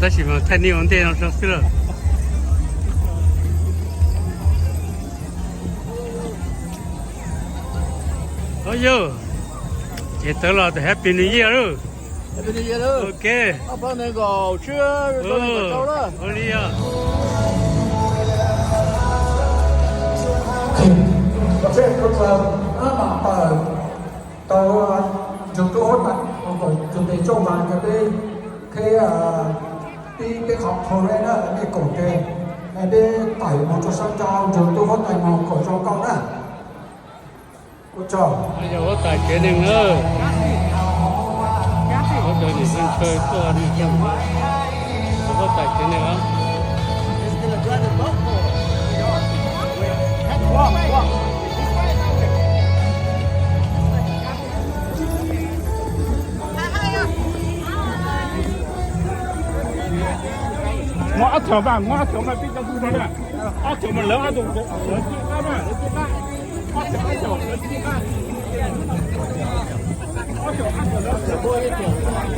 Tab sis mas thaij nej ua ntej no xwb lawm. Au yog, ces tawv los tias Happy New Year lauj. Ok. Ua li os. Tau ntsuag tub huab tais mus kom tus tes tsauj vas rau peb, qhib pib peb qhov parade na, nej koom tes, peb tawm mus rau sab nraud, ntsuag tub huab tais mus kom zoo nkauj na. Ua tsaug. Yog huab tais tsev neeg na. Huab tais tsev neeg os. Muab ob txog mas, muab ob txog mas pib tau tus no na. Ob txog mas lawv ob tug lawv tsis qab na, lawv tsis qab. Ob txog, ob txog, lawv tsis qab. Ob txog, ob txog, lawv tsis qab.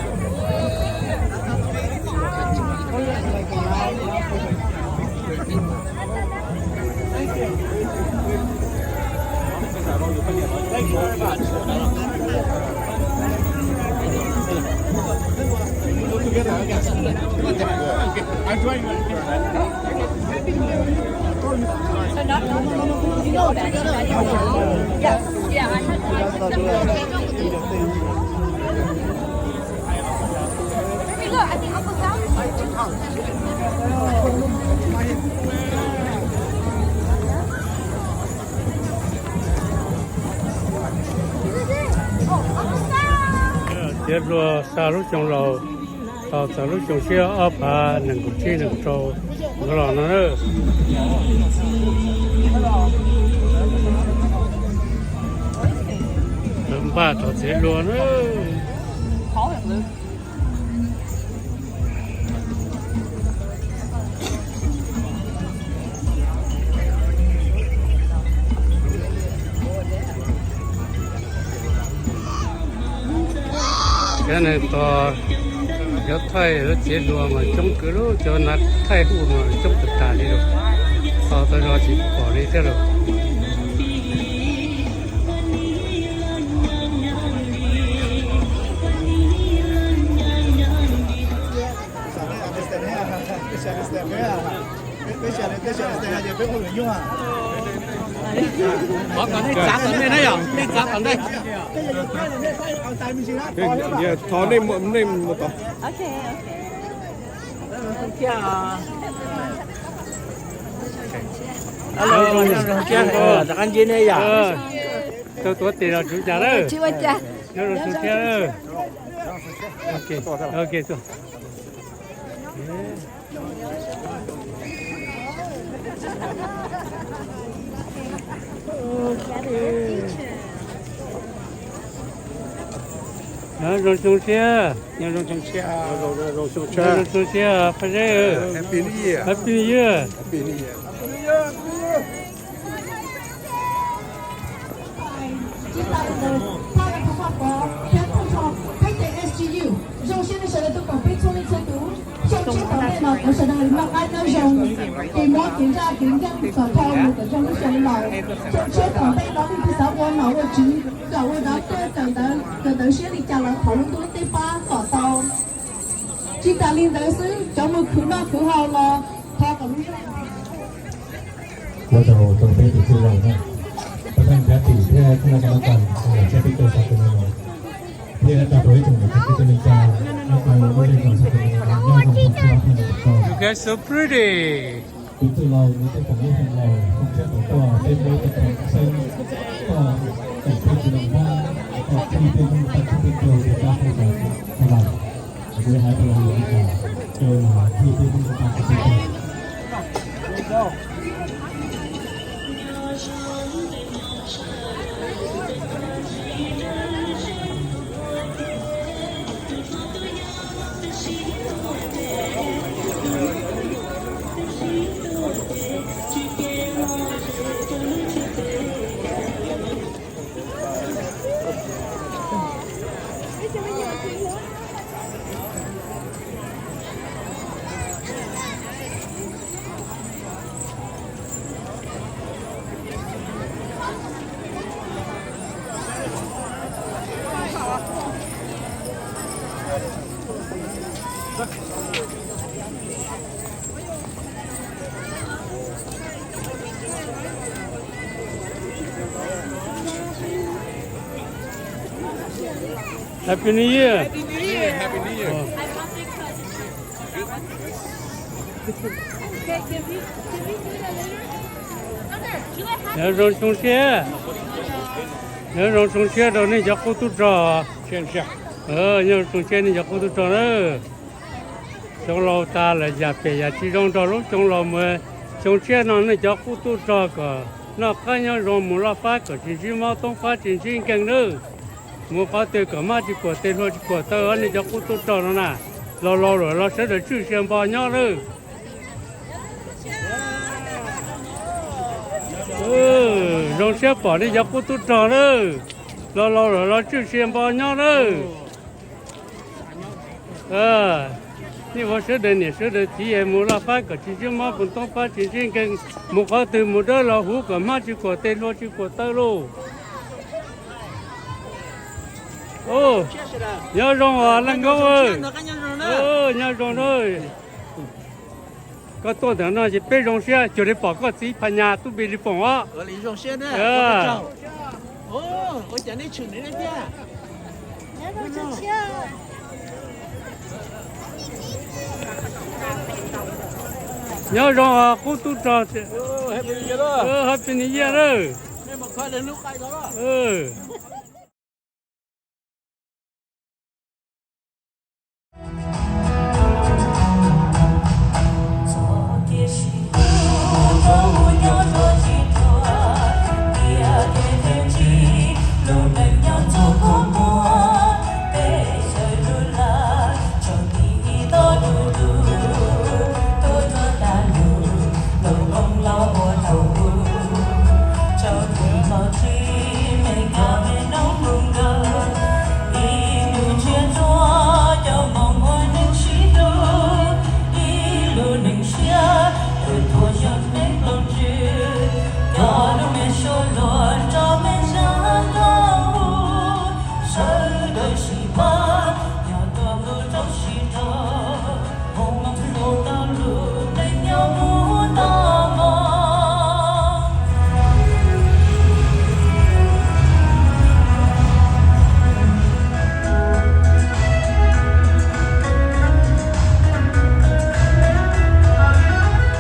Txiav hlua xa lub xyoo laus, tos txog lub xyoo tshiab ob phav nees nkaum tsib nees nkaum rau ntawd los no na. Lawv npaj tos txiav hlua na. Cov neeg tos, cov thaij lawv txiav hlua mas coob kawg lub, cov nav thaij hu mas coob tag tag li lawm. Tos tau zog tsis pom li thiab lawm. Thov nej, nej mus tod. Rov qab ntsib nej yom. Tau tuav tes los tsuav cas lawm. Nyob zoo thiab. Ok, tuaj. Nyob zoo xyoo tshiab. Nyob zoo xyoo tshiab. Nyob zoo xyoo tshiab Phaj Zeb. Happy New Year. Happy New Year. Zoo siab nej sawv daws tuaj koom peb txhua leej txhua tus. Xyoo tshiab tom ntej no thov sawv daws noj qab nyob zoo, kev mob kev ntsaj kev nkeeg kom dhau mus kom zoo lub xyoo laus. Xyoo tshiab tom ntej no leej twg xav ua nom ua tswv, kawm ua doctor, kawm ntawv siab li cas los thov lub ntuj lub teb pab kom tau. Tsis tas li ntawd xwb, cov mus khwv noj khwv haus los thov kom lub Ua tsaug rau peb tus txwj laug na, pab pheej cab tim thiab txhua leej txhua tus, txhua peb caug Sacramento no, thiab tag rau ib tsoom niam txiv kwv tij neej tsa nyob rau lub zej zos Sacramento no, nyob zoo xyoo tshiab ob phav nees nkaum rau. You guys so pretty. Tus txwj laug nws tej phooj ywg laus, xyoo tshiab tom tuaj peb muaj ib tug kheem xeeb tuaj koom peb txiv laus Hmoob, kom qhib peb Hmoob tag kis peb caug peb cab peb caug, kuv hais rau lawv li cas, caw qhib peb Hmoob tag kis peb caug. Happy New Year. Nyob zoo xyoo tshiab, nyob zoo xyoo tshiab rau nej cov qub tub rog. Nyob zoo xyoo tshiab nej cov qub tub rog na. Xyoo laus tas lawm yam phem yam tsis zoo nrog lub xyoo laus mus, xyoo tshiab no nej cov qub tub rog kom noj qab nyob zoo mus loj fab kom tsis ntsib mob toob fab tsis ntsib nkeeg nawb. Mus qhov twg kom hmab tsis kuam tes hlua tsis kuam taw nej cov qub tub rog no na. Laus laus lawm los sawv daws tswj sia npo nyob nawb. Zoo siab pom nej cov qub tub rog nawb. Laus laus lawm los tswj sia npo nyob nawb. Nej ua sawv daws niam sawv daws txiv es mus loj fab kom tsis ntsib mob mus toob fab tsis ntsib nkeeg, mus qhov twg mus dawb los huv kom hmab tsis kuam tes hlua tsis kuam taw lauj. Nyob zoo os leej nkauj, nyob zoo na. Koj tuaj ntawm no ces peb zoo siab cuag li pom koj txiv Phas Nyas tub npe li poom os. Nyob zoo os qub tub rog. Happy New Year lawm.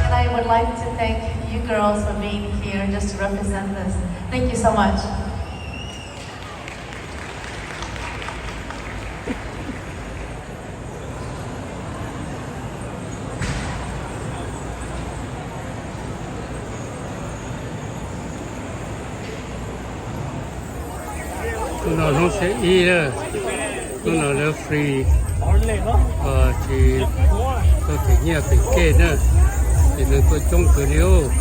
And I would like to thank you girls for being here just to represent this. Thank you so much. Hnub no hnub xiab ib, hnub no lawv free, tsis tau them nyiaj them kej na, ces neeg tuaj coob kawg li os.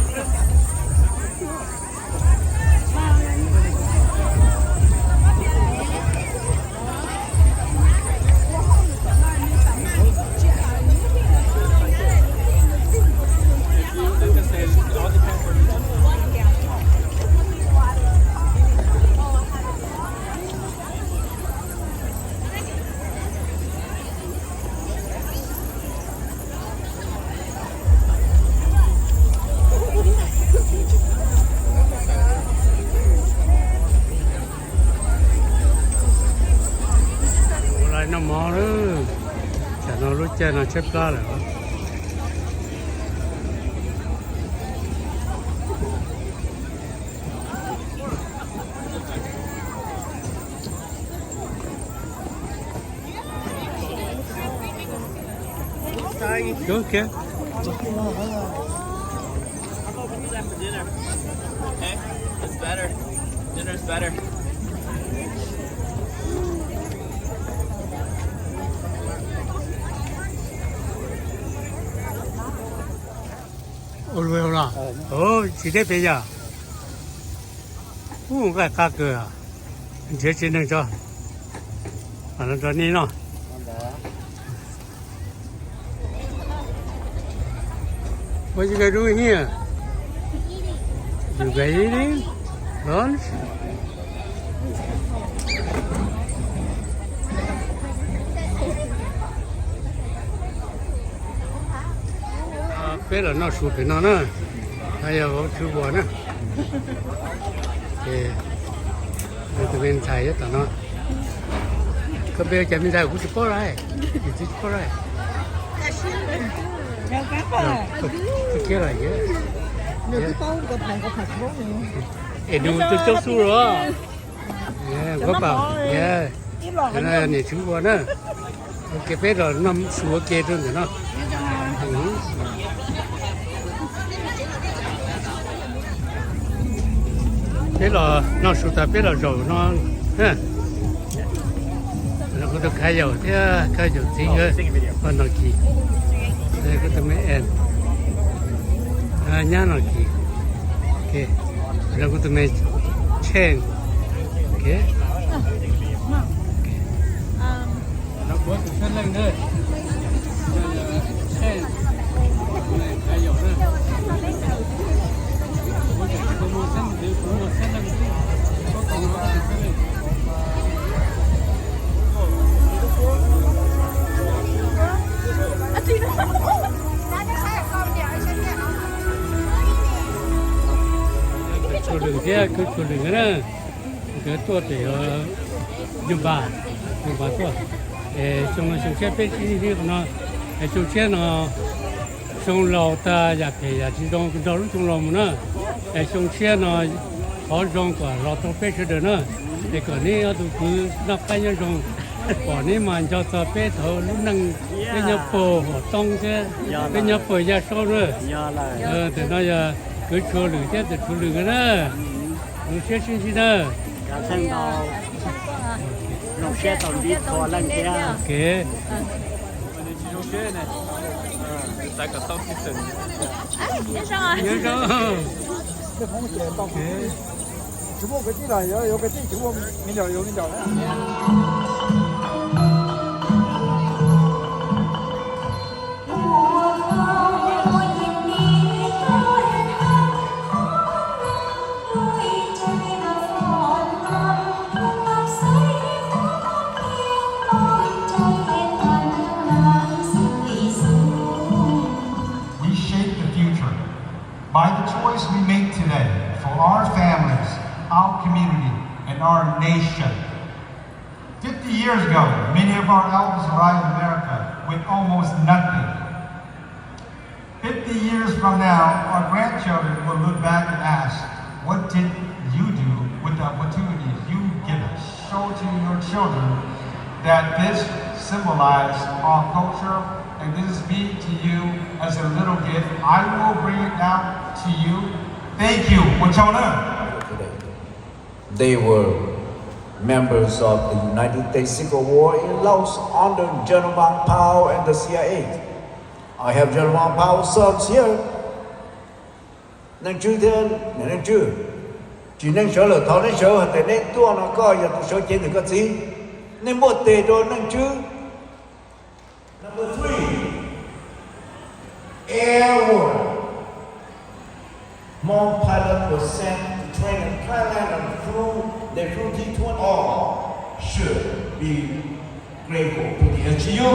Ua lais noj mov lawm, tsam no lub caij no tshaib plab lawm. Ua luaj los, tsis deb pes yog. Ub, nqaij qab kawg, nrhiav tsis neeg tso, no rau nej noj. What you guys doing here? You guys eating lunch? Peb los noj su pem no na, yog vauv tswv vuas na. Ces nws tus me ntxhais tom no. Koj npe cas me ntsis kuv tsis paub lawm, kuv tsis paub lawm. Koj kiag lawm. Es nws tus coob xub los. Kuv pam, niam txiv ua na. Ua ke peb los noj su ua ke rau ntawm no. Peb los noj su tas peb los zaum no. Kuv tus khav yaum thiab khav yaum txiv nkawd, pog Nom Kis, kuv tus me es, nyab Nom Kis, kuv tus me Tsheej. Kuv tus xab leej na. Tshua Lwm thiab Kwv Tshua Lwm na, nkawd tuaj pem Nyuj Npas, Nyuj Npas tuaj. Es xyoo no xyoo tshiab peb sib ntsib qhov no, es xyoo tshiab no xyoo laus tas yam phem yam tsis zoo nrog lub xyoo laus mus na. Es xyoo tshiab no thov zoo kom los rau peb sawv daws na. Es kom neb ob tug kwv noj qab nyob zoo, kom neb mas nco txog peb thaum lub neej, peb nyob puag Huam Toob thiab peb nyob puag Yaj Saub na. Ntawm no yog Kwv Tshua Lwm thiab Txawm Tshua Lwm nkawd na. Zoo siab sib ntsib na. Zoo siab tau ntsib txhua leej thiab. Nyob zoo. We shape the future by the choice we make today for our families, our community, and our nation. Fifty years ago, many of our elders arrived in America with almost nothing. Fifty years from now, our grandchildren will look back and ask, "What did you do with the opportunities you give us?" Show to your children that this symbolizes our culture, and this is me to you as a little gift. I will bring it down to you. Thank you. Ua tsaug na. They were members of the United States Secret War in Laos under General Vang Pao and the C I A. I have General Vang Pao's sons here. Neej Tswb thiab niam Neej Tswb, tsis neej sawv lawm, thov neb sawv hais tias neb tuaj no koj yog tus sawv cev ntawm koj txiv. Nej npuaj tes rau Neej Tswb. Number three, Air War. Hmong pilot was sent to train in Thailand and flew, they flew T twenty. All should be grateful to the H U.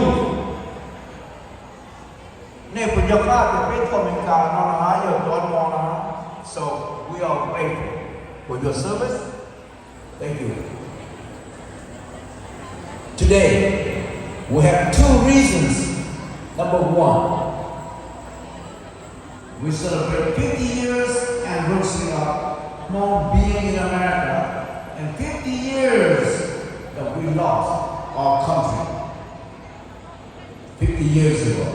Nej puas nco qab tias peb tuaj Amelikas no na yog tuav mo no? So we are grateful for your service. Thank you. Today, we have two reasons. Number one, we celebrate fifty years anniversary of Hmong being in America and fifty years that we lost our country fifty years ago.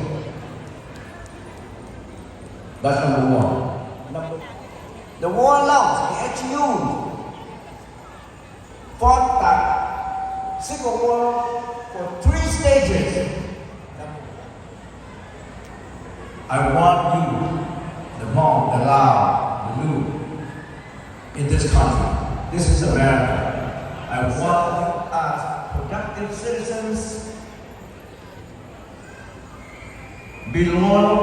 That's number one. Number, the war lost, the H U fought that civil war for three stages. I want you, the Hmong, the Lao, the Lu, in this country. This is America. I want you as productive citizens, be loyal,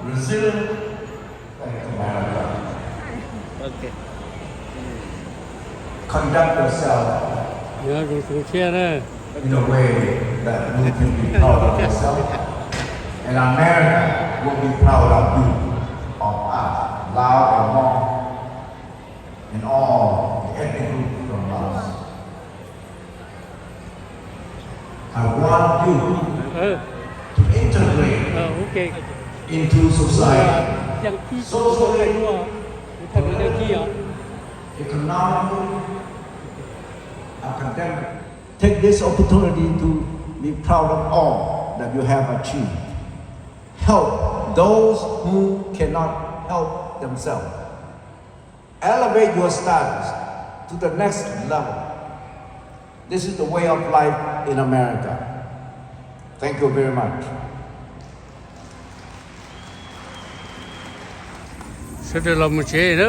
resilient, and America. Conduct yourself Nyob zoo xyoo tshiab na. in a way that you can be proud of yourself. And America will be proud of you, of us, Lao and Hmong, and all the ethnic groups from Laos. I want you to integrate into society, socially, economically, academic. Take this opportunity to be proud of all that you have achieved. Help those who cannot help themselves. Elevate your status to the next level. This is the way of life in America. Thank you very much. Sawv daws los mus tsev na.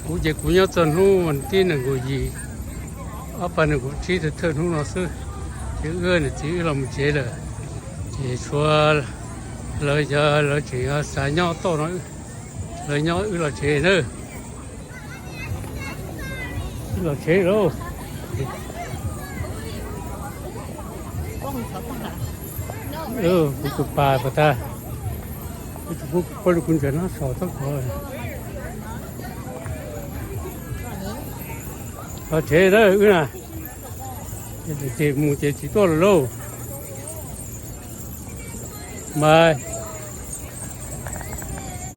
Kuv ces kuv nyob txog hnub vas thib nees nkaum yim, ob phav nees nkaum tsib thawj hnub no xwb, ces wb niam txiv wb los mus tsev lawm. Ces tshuav lawv cov, lawv tseem xav nyob toj no, lawv nyob wb los tsev na. Wb los tsev lauj. Kuv tus pas pas tag, kuv tsis pub poj lug kuv ntsaws no so txob kov. Los tsev na wb na, ces mus ces tsis tuaj lawm lauj. Mas